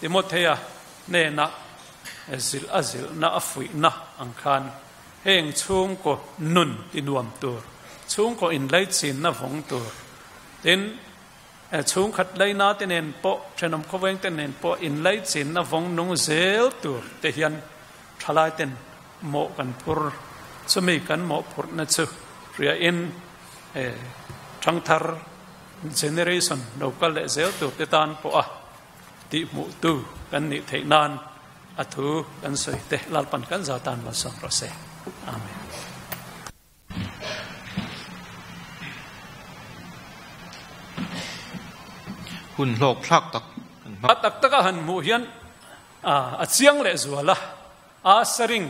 Speaker 2: Timothea hnenah zilh a zilhna a fuihna ang khan heng chhungkaw nun ti nuam tur, chhungkaw inlaichinna vawng tur, tin, Chhungkhat leina te nen pawh, thenawm khawveng te nen pawh inlaichinna vawng nung zel tur te hian thalai ten mawh kan phur. Chumi kan mawhphurhna chu hriain thangthar generation lo kal leh zel tur te tan pawha tihhmuhtu kan nih theih nan a thu kan sawi te Lalpan kan za tan malsawm rawh se. Amen.
Speaker 3: Hun hlawk thlak tak kan hmang.
Speaker 2: A tak taka han hmuh hian a chiang leh zual a, a saring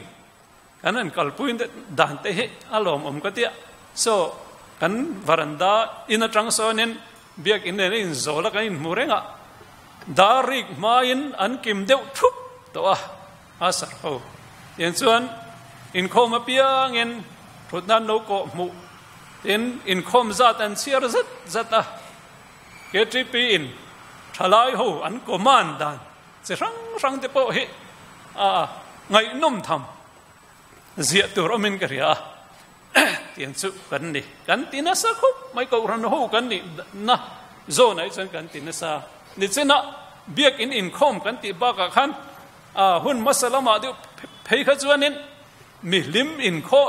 Speaker 2: kan han kalpui dan te hi a lawmawm ka tia. So kan varanda in atang sawnin biakin nen a inzawl a kan inhmu reng a, dar rik hmain an kim deuh thup tawh a, a sar ho. Tiang chuan. Inkhawm apiangin thutna an lo kawh hmuh. Tin, inkhawm zat an chhiar zat zat a. KTP in thalai ho an command dan chi hrang hrang te pawh hi a ngaihnawm tham ziah tur awmin ka hria a. Tiang chu kan ni. Kan ti nasa khawp mai kohhran ho kan nih na zawn ah hi chuan kan ti nasa. Nichina biakin inkhawm kan tih bakah khan a hun hmasa lamah deuh phei kha chuanin mihlim inkhawm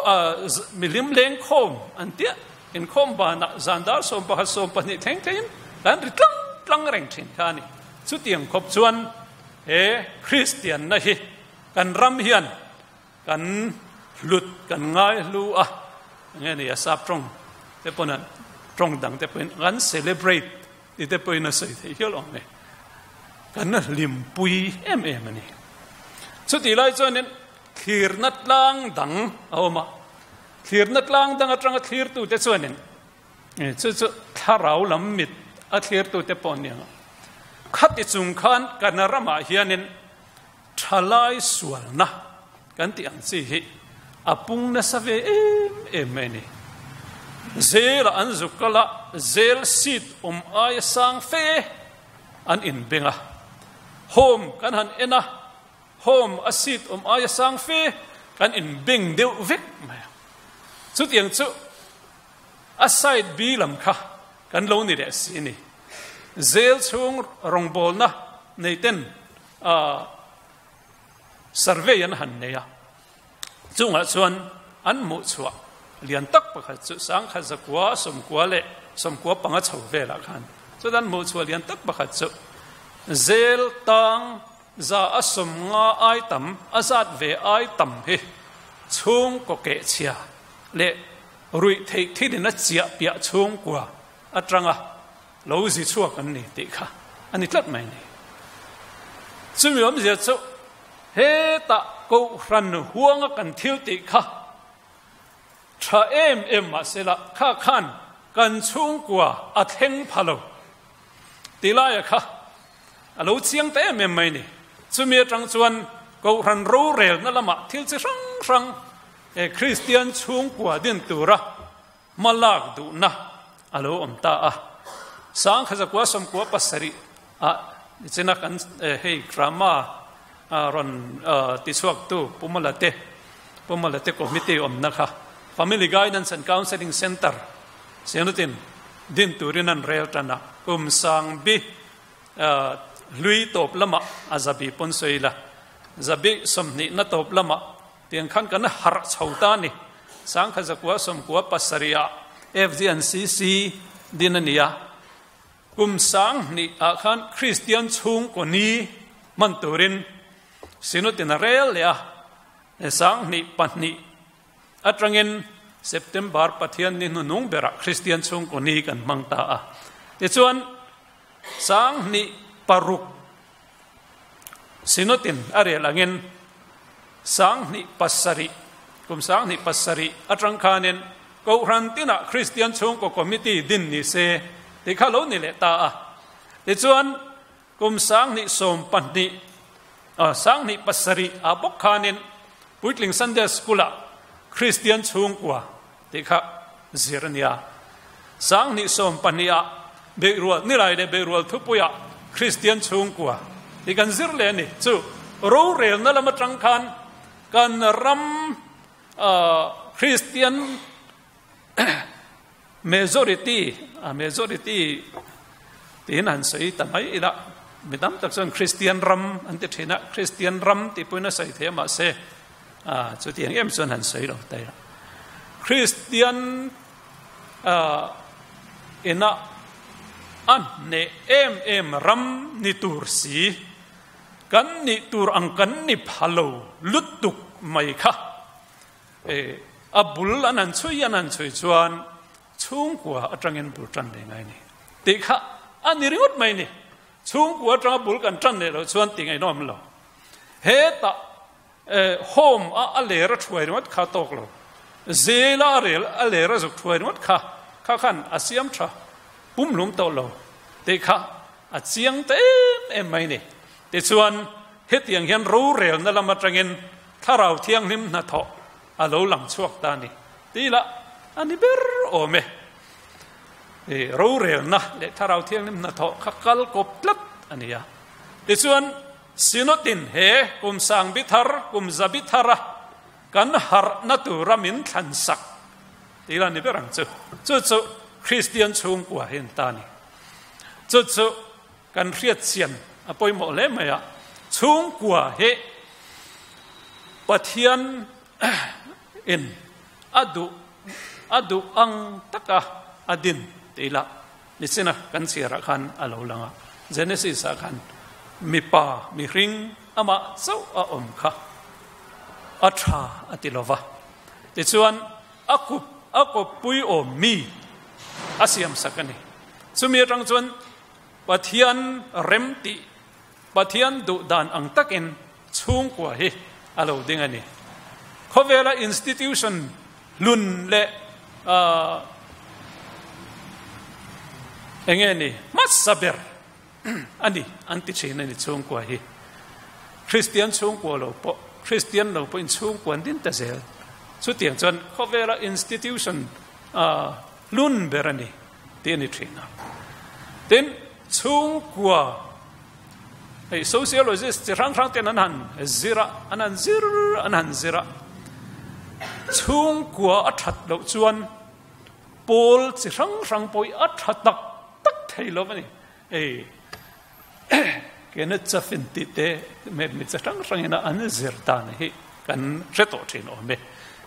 Speaker 2: mihlim lengkhawm an tia inkhawm banah zan dar 11 12 thleng thlengin kan ri tlang tlang reng thin kha a ni. Chutiang khawp chuan he Kristianna hi kan ram hian kan hlut kan ngai hlu a, enge ni a sap tawng te pawn an tawng dang te pawhin kan celebrate tih te pawhin a sawi theih hial awm e. Kan hlimpui em em a ni. Chutih lai chuanin thlirna tlang dang a awm a, thlirna tlang dang atanga thlirtute chuanin chu chu thlarau lam mit a thlirtute pawh an ni ang a. Khati chung khan kan ramah hianin Thalai sualna kan tih ang chi hi a pung nasa ve em em mai a ni. Zela an zuk kal a, zel seat awm aia sang fe an inbeng a. Home kan han en a, home a seat awm aia sang fe kan inbeng deuh vek mai a. Chutiang chu a side B lam kha kan lo ni leh si a ni. Zel chhung rawngbawlna nei ten a survey an han nei a, chungah chuan an hmuh chhuah lian tak pakhat chu sangkhat zakua sawmkua leh sawmkua panga chho velah khan chuan an hmuh chhuah lian tak pakhat chu zel tang za a sawm nga ai tam a zat ve ai tam hi chhungkaw kehchhia leh ruih theih thilin a chiah piah chhungkua atanga lo zi chhuak an ni tih kha a ni tlat mai a ni. Chumi awmzia chu hetah Kohhran huanga kan thil tih kha tha em em mahsela kha khan kan chhungkua a thleng pha lo tih laia kha a lo chiang ta em em mai a ni. Chumi atang chuan Kohhran rorelna lamah thil chi hrang hrang Kristian chhungkua din tura Hma lak duhna a lo awm ta a. Sangkhazakua 97 ah nichina kan hei drama rawn tichhuaktu Pu Malate, Pu Malate committee awmna kha Family Guidance and Counselling Centre Sianutin din turin an rel tan a. Kum sangbi hlui tawp lamah a zabi pawn sawi la, zabi 20 na tawp lamah Tiang khan kan harh chho ta a ni. Sangkhazakua 97 ah FGNCC din a ni a. Kum 2000 ah khan Kristian chhungkaw ni hman turin Synod-in a rel leh a. 2002 atangin September Pathian ni hnunung berah Kristian chhungkaw ni kan hmang ta a. Tichuan 2006 Synod-in a rel angin 2007, kum 2007 atang khanin Kohhran tinah Kristian chhungkaw committee din ni se tih kha lo ni leh ta a. Tichuan kum 2012, 2007 ah bawk khanin Puitling Sunday School-ah Kristian chhungkua tih kha zir a nia. 2012 ah Beihrual Nilai leh Beihrual Thupuiah Kristian chhungkua tih kan zir leh a ni. Chu rorelna lam atang khan kan ram Kristian majority, majority tiin han sawi ta mai ila, mi tam tak chuan Kristian ram an ti thin a, Kristian ram tih pawhin a sawi thei a mahse chutiang em chuan han sawi lo ta ila. Kristian ina a hneh em em ram ni tur si, kan nih tur ang kan ni pha lo lutuk mai kha. A bul an han chhui an han chhui chuan chhungkua atangin bul tan leh ngai a ni tih kha a ni ringawt mai a ni. Chhungkua atanga bul kan tan leh loh chuan tih ngaihnawm lo. Hetah home a a ler a thuai ringawt kha tawk lo. Zela a rel a ler a zuk thuai ringawt kha kha khan a siam tha pumhlum tawh lo tih kha a chiang ta em em mai a ni. Tichuan hetiang hian rorelna lam atangin Thlarau Thianghlim hnathawh a lo lang chhuak ta a ni. Tih lah a ni ber awm e. I rorelna leh Thlarau Thianghlim hnathawh kha kal kawp tlat a ni a. Tichuan, Synod-in he kum sang bi thar, kum za bi thara kan harhna tura min thlan sak tih lah ni ber ang chu. Chu chu Kristian chhungkua hi an ta a ni. Chu chu kan hriat chian a pawimawh hle mai a. Chhungkua hi Pathian in a duh a duh ang taka a din tih lah nichina kan chhiarah khan a lo lang a. Genesis ah khan mipa mihring amah chauh a awm kha a tha a ti lo va. Tichuan a kup a kawppui awm mi a siam sak a ni. Chumi atang chuan Pathian rem tih Pathian duh dan ang takin chhungkua hi a lo ding a ni. Khawvela institution hlun leh enge ni hmasa ber a ni an ti thin a ni chhungkua hi. Kristian chhungkua lo pawh Kristian lo pawhin chhungkua an din ta zel. Chutiang chuan khawvela institution hlun ber a ni tih a ni thin a. Tin, chhungkua hei sociologist chi hrang hrang ten an han zir a, an han zir an han zir a. Chhungkua a that loh chuan pawl chi hrang hrang pawh hi a tha tak tak thei lo a ni. Hei Kenneth Chaffin tih te mi chi hrang hrang ina an zir dan hi kan hre tawh thin awm e.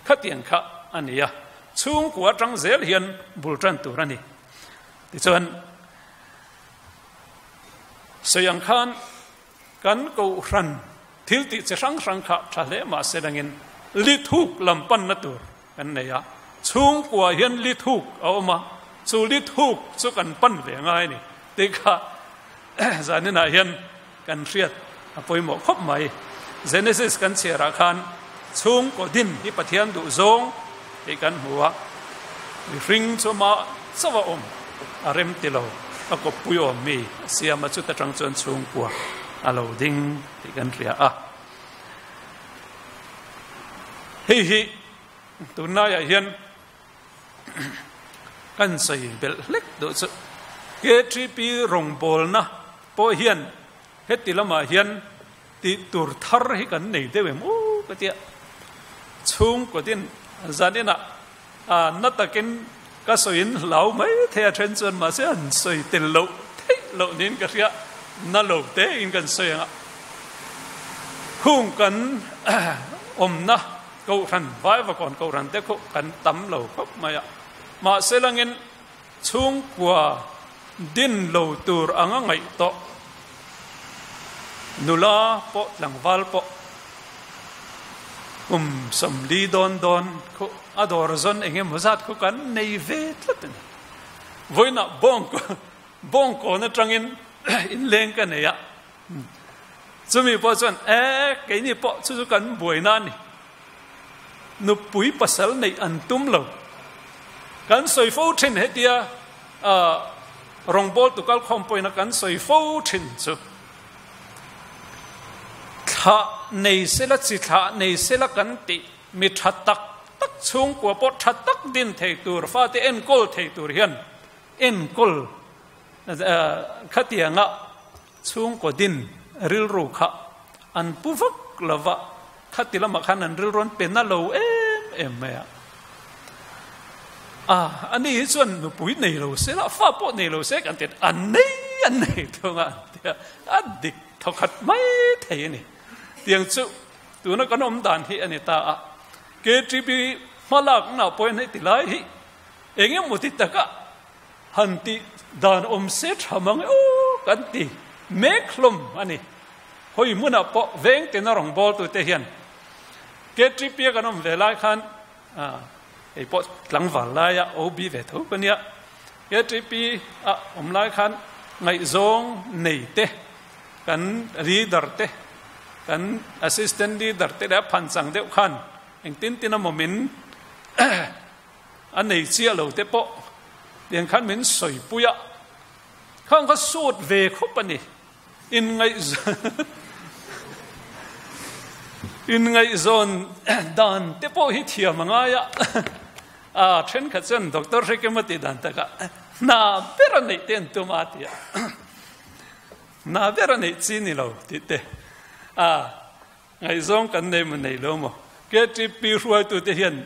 Speaker 2: Khatiang kha a ni a, chhungkua atang zel hian bul tan tur a ni. Tichuan sawi ang khan kan kohhran thil tih chi hrang hrang kha tha hle mah se dangin li thuk lam panna tur kan nei a, chhungkua hian li thuk a awm a, chu li thuk chu kan pan ve ngai a ni tih kha zaninah hian kan hriat a pawimawh khawp mai. Genesis kan chhiarah khan chhungkaw din hi Pathian duh zawng tih kan hmu a, mihring chu amah chauh a awm a rem ti lo, a kawppui awm mi a siam a, chuta tang chuan chhungkua a lo ding tih kan hria a. Hei hi tunlaiah hian kan sawi belh hlek duh chu KTP rawngbawlna pawh hian heti lamah hian tih tur thar hi kan nei deuh em u ka tia chhungkaw din zaninah na takin ka sawiin hlau mai thei a then chuan mahse an sawi tel loh theih loh niin ka hria na lo te in kan sawi ang a khung kan awmna Kohhran, Vaivakawn Kohhran te khu kan tam lo khawp mai a, mahse langin chhungkua din lo tur anga ngaih tawh nula pawh tlangval pawh kum 40 dawn dawn khu a dawr zawn eng emaw zat khu kan nei ve tlat a ni. Vawiinah bawng bawngkawn atangin inleng ka nei a. Chumi pawh chuan, E, keini pawh chu chu kan buaina a ni. Nupui pasal neih an tum lo. Kan sawi fo thin hetia rawngbawltu kalkhawm pawhin a kan sawi fo thin chu. Thlah nei sela, chi thlah nei sela kan tih mi tha tak tak chhungkua pawh tha tak din thei tur, fate enkawl thei tur hian enkawl Khatianga chhungkaw din rilru kha an pu vak lo va, khati lamah khan an rilru an pe na lo em em mai a. A, ani hi chuan nupui nei lo se la, fa pawh nei lo se kan ti a, an nei an nei thung a an ti a, a dik thawkhat mai thei a ni. Tiang chu tuna kan awm dan hi a ni ta a, KTP hmalakna pawhin hei ti lai hi eng emaw ti taka Han tih dan awm se tha mang e aw kan ti mek hlawm a ni. Hawi hmunah pawh veng tina rawngbawltu te hian KTP a kan awm ve lai khan hei pawh tlangval laia OB ve tho ka nia. KTP a awm lai khan ngaihzawng nei te kan leader te kan assistant leader te leh a phanchang deuh khan engtin tin emaw min A nei chiah lo te pawh tiang khan min sawipui a, khang kha sawt ve khawp a ni. Inngaihzawn dan te pawh hi thiam a ngai a, a thenkhat chuan Doctor Hrekema tih dan takah hna ber a neih te an tum a ti a, hna ber a neih chi ni lo tih te a ngaihzawng kan nei maw nei lo maw? KTP hruaitute hian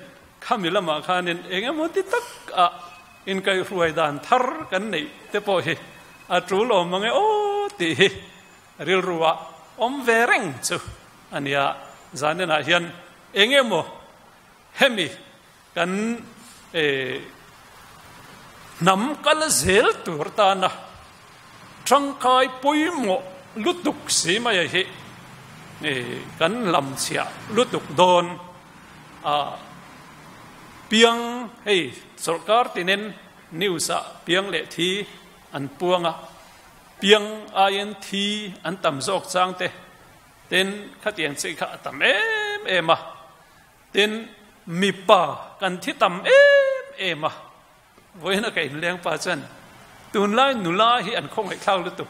Speaker 2: khami lamah khanin eng emaw ti tak a inkaihhruai dan thar kan neih te pawh hi a tul awm ang e aw tih hi Rilru ah awm ve reng chu a nia. Zanin ah hian eng emaw hemi kan hnam kal zel tur tana tangkai pawimawh lutuk si mai hi kan lamchhiah lutuk dawn a piang hei sawrkar tinin news ah piang leh thi an puang a. Piang aiin thi an tam zawk chang te, tin khatiang chi kha a tam em em a, tin mipa kan thi tam em em a, vawiin a ka inleng pa chuan tunlai nula hi an khawngaihthlak lutuk,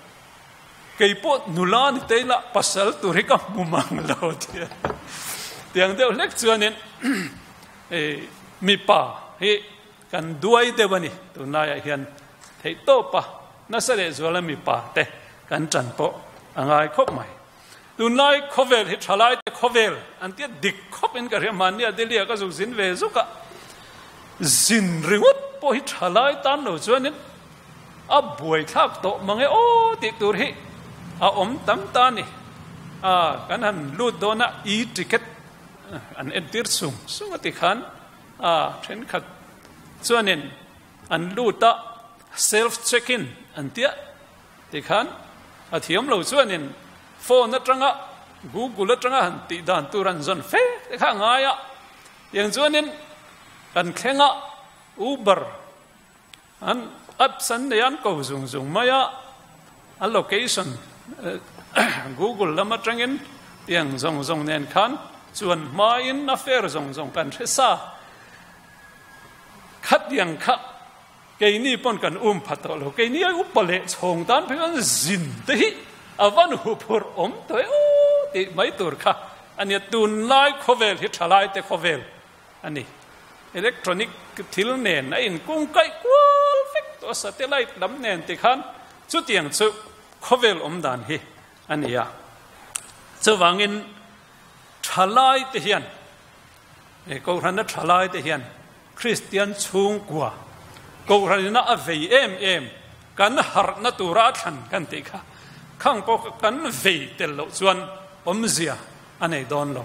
Speaker 2: kei pawh nula ni te ila pasal tur hi ka hmu mang lo tia tiang deuh hlek chuanin mipa hi kan duai deuh a ni tunlaiah hian theihtawp a. Nasa leh zuala mipa te kan ṭan pawh a ngai khawp mai. Tunlai khawvel hi ṭhalai te khawvel an tia dik khawp in ka hria mahnia Delhi ah ka zuk zin ve zuk a, zin ringawt pawh hi ṭhalai tan lo chuanin a buaithlak tawh mang e aw tih tur hi a awm tam ta a ni. A kan han lut dawn a e-ticket an entir sung sung a tikhan a ṭhenkhat chuanin An lut a, self check in an tia tikhan a thiam lo chuanin phone atanga google atanga han tih dan tur an zawn fe te kha a ngai a, tiang chuanin kan thleng a uber an apps an nei a an ko zung zung mai a, a location google lam atangin tiang zawng zawng nen khan chuan hmain a fare zawng zawng kan hre sa. Khatiang kha keini pawn kan um pha tawh lo, keini ai upa leh chhawng tan phei chuan zin te hi a van huphurh awm tawh e aw tih mai tur kha a nia. Tunlai khawvel hi thalai te khawvel a ni, electronic thil nen a inkungkaih kual vek tawh a, satellite lam nen tikhan chutiang chu khawvel awm dan hi a ni a. Chuvangin thalai te hian He Kohhrana thalaite hian Kristian chhungkua Kohhranina a vei em em kan harhna tura a thlan kan tih kha khang pawh kha kan vei tel loh chuan awmzia a nei dawn lo.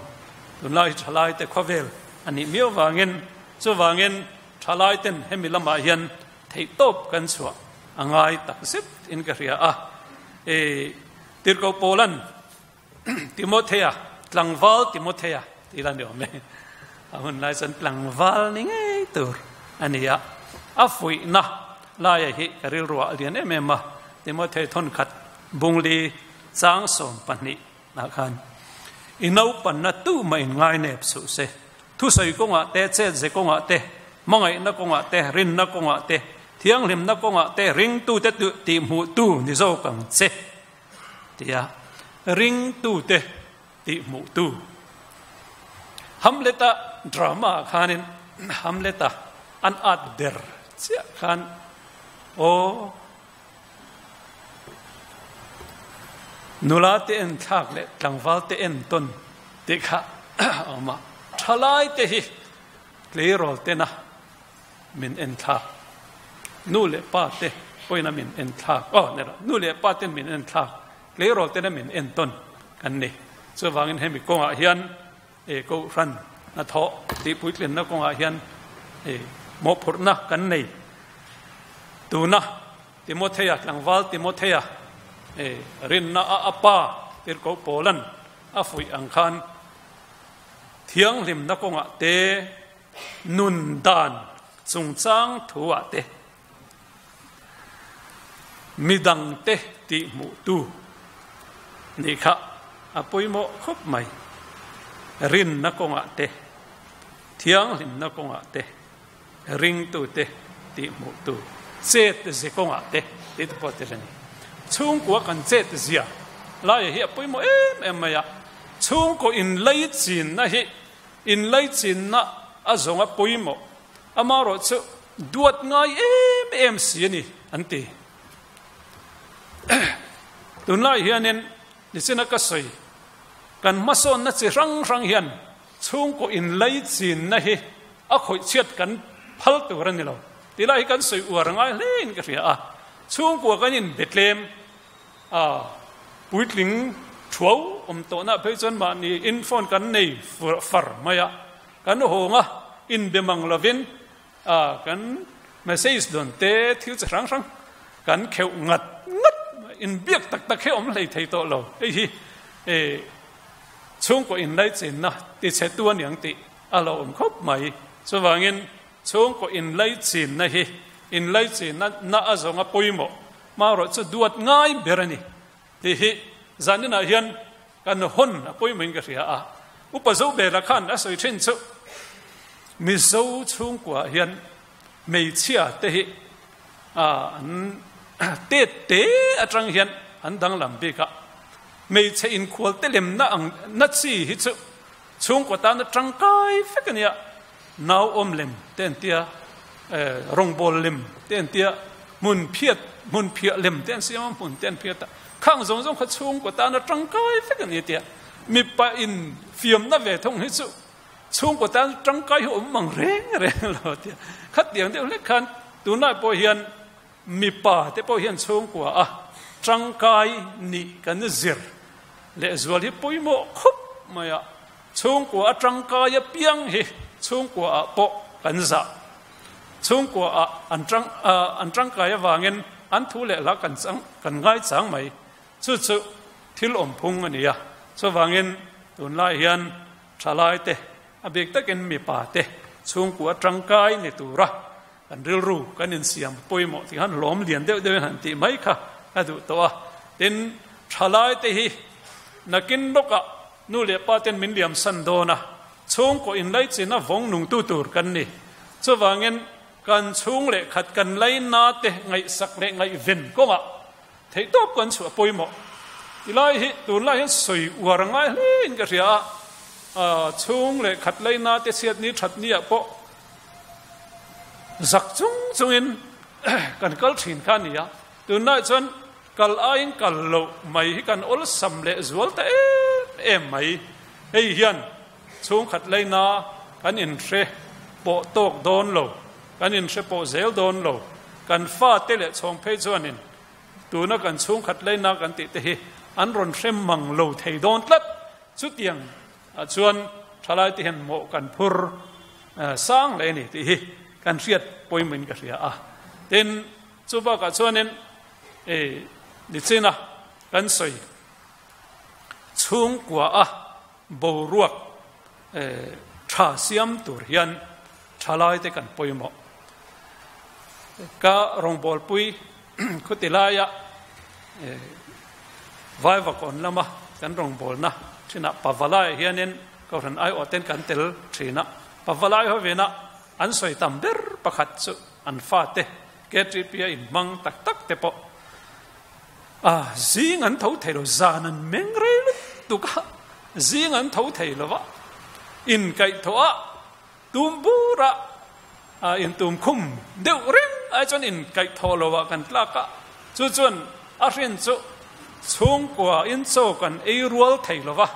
Speaker 2: Tunlai hi thalaite khawvel a nih miau vangin chuvangin thalaiten hemi lamah hian theihtawp kan chhuah a ngai tak zet in ka hria a. Tirhkoh Paulan Timothea, tlangval Timothea tih la ni awm e. A hun lai chuan tlangval ni ngei tur a ni a. A fuihna laia hi ka rilruah a lian em em a, Timothea thawnkhat bungli chang 12 ah khan, I naupanna tu mah in ngai nep suh se, thusawi kawngah te, chetze kawngah te, hmangaihna kawngah te, rinna kawngah te, thianghlimna kawngah te, ringtute tihhmuhtu ni zawk ang che. Tia ringtute tih hmuhtu Hamlet-a drama ah khanin Hamlet-a an at der chiah khan aw nula te en thlak leh tlangval te en tawn tih kha a awm a, thalai te hi tleirawl tena min en thlak nu leh pa te pawhin a min en thlak aw ni lo nu leh pa ten min en thlak tleirawl ten a min en tawn kan ni chuvangin hemi kawngah hian e kohhran hnathawh tih puitlinna kawngah hian e mawhphurhna kan nei tuna Timothea tlangval Timothea e rinna a apa tirhkoh Paulan a fuih ang khan thianghlimna kawngah te Nun dan chungchang thuah te, midangte tihhmuhtu nih kha a pawimawh khawp mai. Rinna kawngah te, thianghlimna kawngah te, ringtute tihhmuhtu, chet ze kawngah te tih te pawh tel a ni. Chhungkua kan chet zia laia hi a pawimawh em em mai a. Chhungkaw inlaichinna hi inlaichinna a zawnga pawimawh, amaherawhchu duat ngai em em si a ni, an ti. Tunlai hianin nichina ka sawi, kan hmasawnna chi hrang hrang hian chhungkaw inlaichinna hi a khawih chhiat kan phal tur a ni lo. Tilai hi kan sawi uar ngai hlein ka hria a, chhungkua kan inbetlem A puitling thuau awm tawhna phei chuan mahni in phone kan nei far mai a, kan hawng a, inbe mang lovin a kan message dawn te thil chi hrang hrang kan kheuh ngat ngat mai, inbiak tak tak hi awm hlei thei tawh lo. Hei hi chhungkaw inlaichinna tichhetu a niang tih a lo awm khawp mai. Chuvangin chhungkaw inlaichinna hi inlaichinna na a zawnga pawimawh Hmarawh chu duat ngai ber a ni tih hi zaninah hian kan hawn a pawimawhin ka hria a. Upa Zobela khan a sawi thin chu Mizo chhungkuaah hian hmeichhia te hi an tet te atang hian an danglam bik a. Hmeichhe inkhual te lemna ang na chi hi chu chhungkua tana tangkai vek a nia. Nauawm lem te an tia, rawngbawl lem te an tia, hmun phiat, hmun phiah lem te an siam a, hmun te an phiat a. Khang zawng zawng kha chhungkaw tana tangkai vek a ni a tia. Mipa in fiamna ve thung hi chu chhungkaw tan tangkai hi awm mang reng reng lo a tia. Khatiang deuh hlek khan tunlai pawh hian mipa te pawh hian chhungkua a tangkai nih kan zir lehzual hi pawimawh khawp mai a. Chhungkua a tangkai apiang hi chhungkua ah pawh kan zah. Chhungkua ah an tang an tangkai avangin an thu leh hla kan chang kan ngai chang mai. Chu chu thil awm phung a ni a. Chuvangin tunlai hian thalai te a bik takin mipa te chhungkua tangkai ni tura kan rilru kan insiam pawimawh tih khan hlawm lian deuh deuhin han tih mai kha a duh tawh a. Tin thalai te hi nakin lawkah Nu leh pa ten min liam san dawn a, chhungkaw inlaichin a vawng nungtu tur kan ni. Chuvangin kan chhung leh khat kan laina te ngaihsak leh ngaihven kawngah theihtawp kan chhuah pawimawh. Tilai hi tunlai hian sawi uar a ngai hlein ka hria a, chhung leh khat laina te chhiatni thatni ah pawh zak chung chungin kan kal thin kha a ni a, tunlai chuan Kal aiin kal loh mai hi kan awlsam leh zual ta em em mai. Hei hian chhungkhat leina kan inhre pawh tawk dawn lo, kan inhre pawh zel dawn lo. Kan fate leh chhawng phei chuanin tuna kan chhungkhat leina kan tih te hi an rawn hre mang lo thei dawn tlat. Chutiang ah chuan thalai te hian mawh kan phur sang hle a ni tih hi kan hriat pawimawhin ka hria a. Tin, Chu bakah chuanin i nichina kan sawi chhungkua a boruak tha siam tur hian thalaite kan pawimawh. Ka rawngbawlpui khuti laia Vaivakawn lama kan rawngbawlna thinah Pavalai hianin Kohhran aiawhten kan tel thin a, Pavalai hovina an sawi tam ber pakhat chu an fate KTP a inhmang tak tak te pawh a zing an tho thei lo, zan an meng rei lutuk a, zing an tho thei lo va, inkaihthawh a tum bur a, a intum khum deuh reng ai chuan inkaihthawh lo ah kan tlak a, chu chuan a hrin chu chhungkua in chaw kan ei rual thei lo va,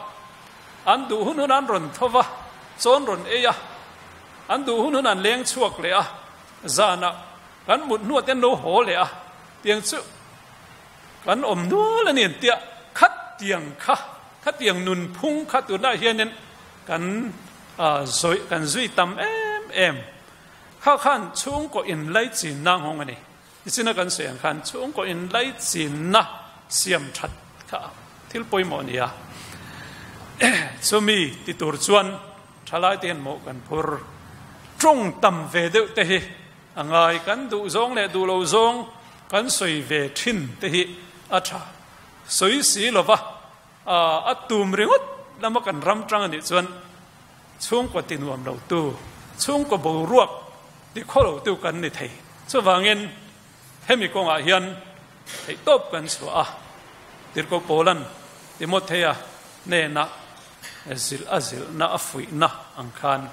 Speaker 2: an duh hun hun an rawn tho va, chawn rawn ei a, an duh hun hun an leng chhuak leh a. Zanah kan mut hnuah te an lo haw leh a, tiang chu kan awm nual a ni an tia, khatiang kha, khatiang nunphung kha tunah hianin kan zawih, kan zui tam em em. Kha khan chhungkaw inlaichinna nghawng a ni. Nichina kan sawi ang khan chhungkaw inlaichinna siam that kha thil pawimawh a ni a. Chumi ti tur chuan Thalai te hian mawh kan phur tawng tam ve deuh te hi a ngai, kan duh zawng leh duh lo zawng kan sawi ve thin te hi a tha. Sawi si lova a tum ringawt lama kan ram tang a nih chuan chhungkaw ti nuam lo tu, chhungkaw boruak ti khaw lo tu kan ni thei. Chuvangin hemi kawngah hian theihtawp kan chhuah a, Tirhkoh Paulan Timothea hnenah. Zilh a zilhna a fuihna ang khan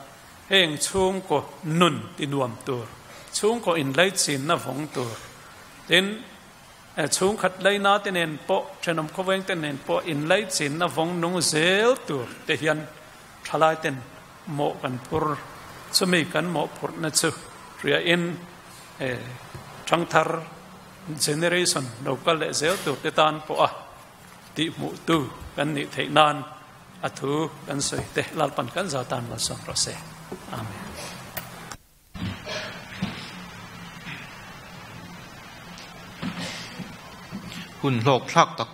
Speaker 2: heng chhungkaw nun ti nuam tur, chhungkaw inlaichinna vawng tur, tin, chhungkhat laina te nen pawh, thenawm khawveng te nen pawh inlaichinna vawng nung zel tur te hian thalai ten mawh kan phur. Chumi kan mawhphurhna chu hriain thangthar generation lo kal leh zel tur te tan pawha tihhmuhtu kan nih theih nan a thu kan sawi te Lalpan kan za tan malsawm rawh se. Amen.
Speaker 3: Hun hlawk thlak tak